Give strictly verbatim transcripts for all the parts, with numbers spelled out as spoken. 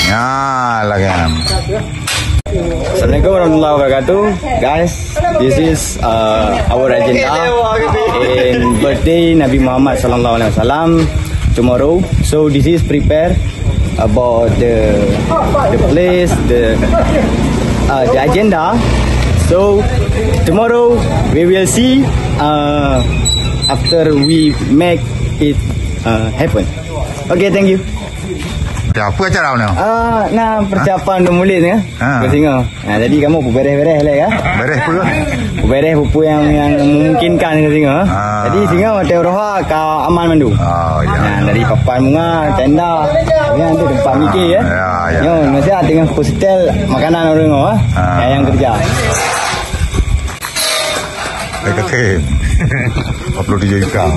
Ya, lagi. Assalamualaikum warahmatullahi wabarakatuh. Guys, this is uh, our agenda in birthday Nabi Muhammad sallallahu alaihi wasallam tomorrow. So this is prepare about the the place, the uh, the agenda. So tomorrow we will see uh, after we make it uh, happen. Okay, thank you. Ya, apa acara ni? Ah, nah, persiapan untuk mulid ni, ya. Ha. Ke singa. Nah, jadi kamu bereh-bereh lah, ya. Bereh apa? Bereh apa yang, yang memungkinkan ke singa. Ha. Jadi singa watèe uroha ka aman mandum. Oh, ya. Nah, dari papan bunga, tenda, ya, itu tempat mikir, ya. Ya, ya. Nyo, masa tengah ku setel makanan orang, ha. Ha. Yang, yang kerja. Eh, kata, empat puluh tujuh juta.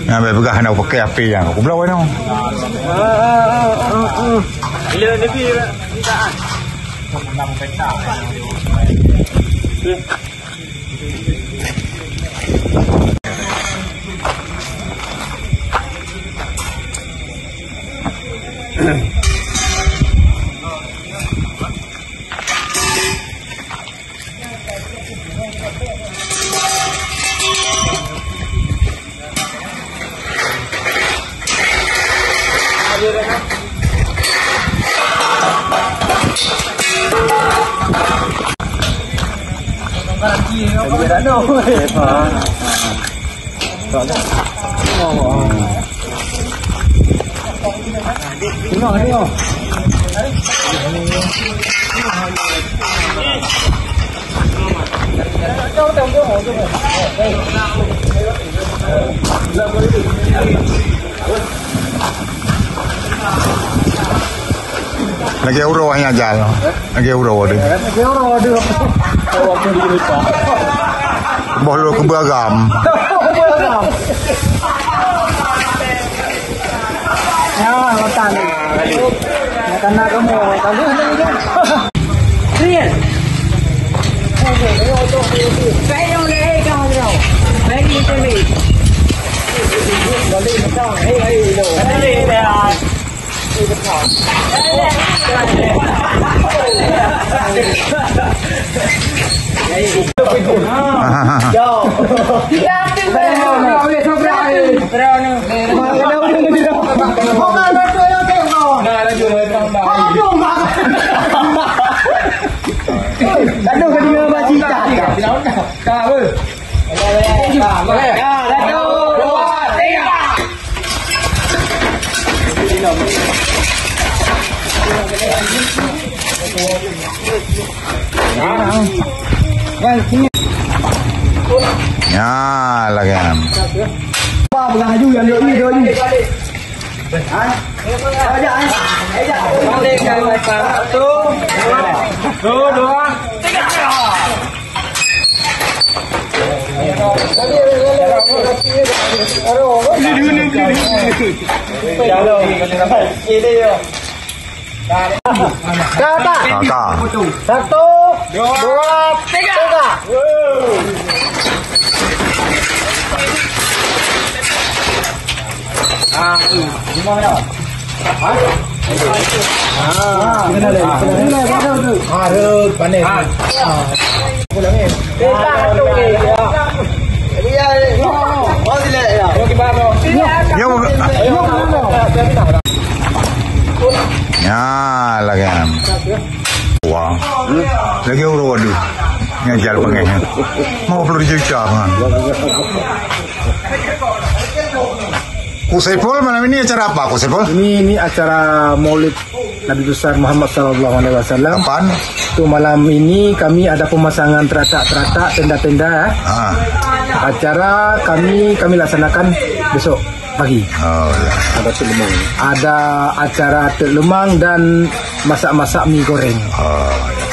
Nah, bèk peugah hana pakai api nyang. Aku bloe noh. Bila Nabi minta. Lagèe uroe nyang jal. Lagèe uroe deh. Boh lôn keubeuragam. Ya, makan. Makan nak kamu. Real. Saya yang dah, eh, kau tahu. Baik, ni, ni. Balik, balik, balik. Ya, lagèe nyan. Apa pegang laju yang dua ni, dua ni? Ha? Ajak, eh. Ajak. Satu, dua, tiga. Kakak. Satu, dua, tiga. Ya, lagèe nyan. Wah. Lagèe uroe deh. Nyang jal pengeh. Mau perlu dicuca, kan? Gus Saiful, malam ini acara apa, Gus Saiful? Ini, ini acara Maulid Nabi Besar Muhammad sallallahu alaihi wasallam. Kapan? Untuk malam ini kami ada pemasangan teratak-teratak, tenda-tenda, ya. Ah. Acara kami, kami laksanakan besok pagi. Oh, ya. Ada Tek Lemang. Ada acara Tek Lemang dan masak-masak mi goreng. Oh, ya.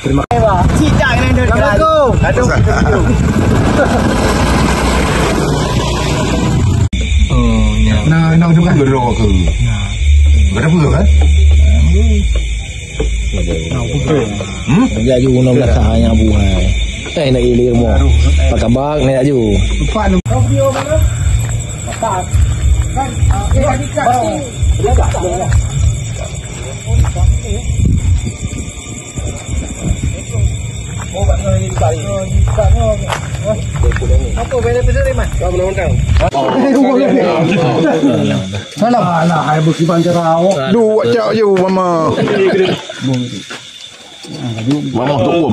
Terima kasih. Assalamualaikum. Aduh. Oh, ya. Nah, nak juga. Gerok ke? Nah. Berapa kan? Nah, bukan. Hmm? Dia juga nak belakang hanya buai. Eh, nak ilir mo. Pakabak nak ju. Empat. Salam. Alah, hai beukiban cara awak. Duh, cak you, mama. Mama tu.